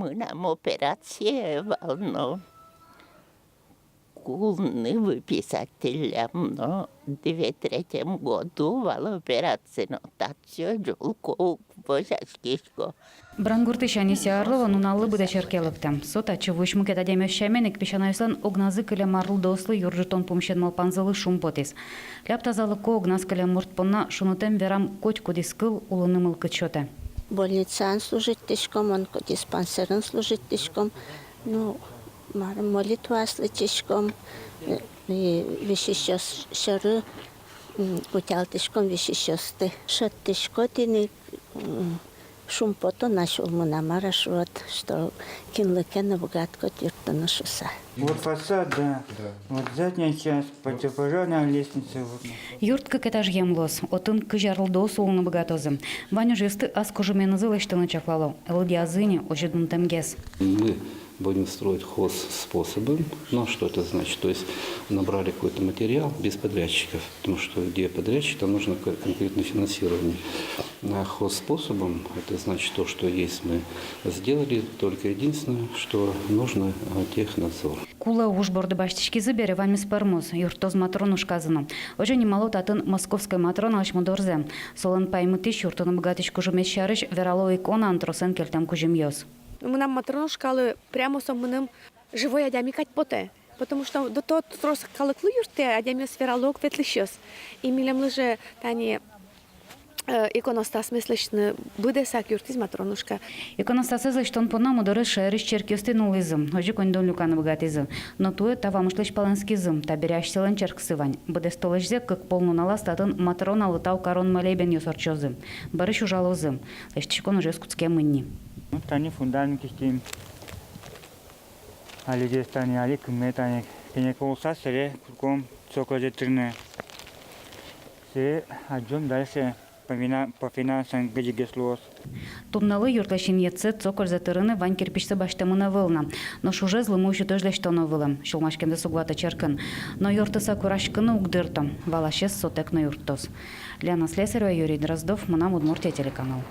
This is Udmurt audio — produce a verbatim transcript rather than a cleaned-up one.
Мынам операция вал но, кулыны выписать тӥллям но, две третьем году вал операция но, татчы ӝулко ук возьдаськисько. Брангуртысь Анисия Орлова нуналлы быдэ черке лыктэ. Со татчы вуись мукет адямиос сямен ик песянайёслэн огназы кылем арлыдоослы юрӝытон пумысен малпанзылы шумпотӥз. Ляб тазалыко, огназ кылем мурт понна шунытэм верам котькудӥз кыл улыны мылкыд сётэ. Больницаын служитьтӥськом, онкодиспансерын служитьтӥськом. Ну, мар, молитваос лэчиськом, э, и висисьёс сьӧры, м, утялтӥськом висисьёсты. Шӧдӥсько тӥни, м, шумпотон на сюлмы на, мар-а шуод, что кинлы ке но быгатӥськод юрттыны шуыса. Вот фасад, да. Да. Вот задняя часть, противопожарная лестница. Вот. Юрт кык этажъем луоз, отын кызь арлыдоос улыны быгатозы. Вань ужъёсты ас кужыменызы лэсьтыны чаклало. Лыдъязы ини озьы дунтэмгес. Мы будем строить хозспособом. Ну, что это значит? То есть набрали какой-то материал без подрядчиков, потому что где подрядчик, там нужно ко-, конкретное финансирование. А хозспособом, это значит то, что есть, мы сделали, только единственное, что нужно, а, технадзор. Кулэ уж борды басьтӥськизы бере, ваньмыз пӧрмоз, юрттоз Матронушказы но. Озьы нимало татын Московской Матроналэсь мудорзэ. Солэн паймытӥсь, юрттыны быгатӥсь кужымез сярысь верало иконаын тросэн кельтэм кузьымъёс. Мынам Матронушкалы прямо со мыным живой адями кадь потэ. Потому что до того трос калыклы юрттэ, адямиос верало ук, ветлӥсьёс. И милемлы же тани, э, иконостасмес лэсьтыны быдэсак юрттӥз Матронушка. Иконостасэз лэсьтон понна мудорез шаерысь черкъёстӥ нуллӥзы, озьы коньдон люканы быгатӥзы. Но туэ та вамышлэсь палэнскизы, табере асьсэлэн черксы вань. Быдэс толэзьзэ кык пол нуналаз татын Матроналы тау карон молебенъёс ортчозы. Бӧрысь ужалозы. Лэсьтӥськон ужез кутскем ини. Ну, тани фундамент кистӥм. Али дес тани, али кымме тани. Кенек улса, сэре кутском цокользэ тырыны. Сэре адӟом дальше. По фина-, по финансам кыдигес луоз. Туннэлы юртлэсь инъетсэ, цокользэ тырыны вань кирпичсы басьтэмын ӧвӧл на. Нош ужез лымы усьытозь лэсьтоно вылэм. Сюлмаськемзэс уг ваты черкын. Но юрттыса кураськыны уг дырто. Валасез сотэк но юрттоз. Лена Слесарева, Юрий Дроздов, «Мынам Удмуртие» телеканал.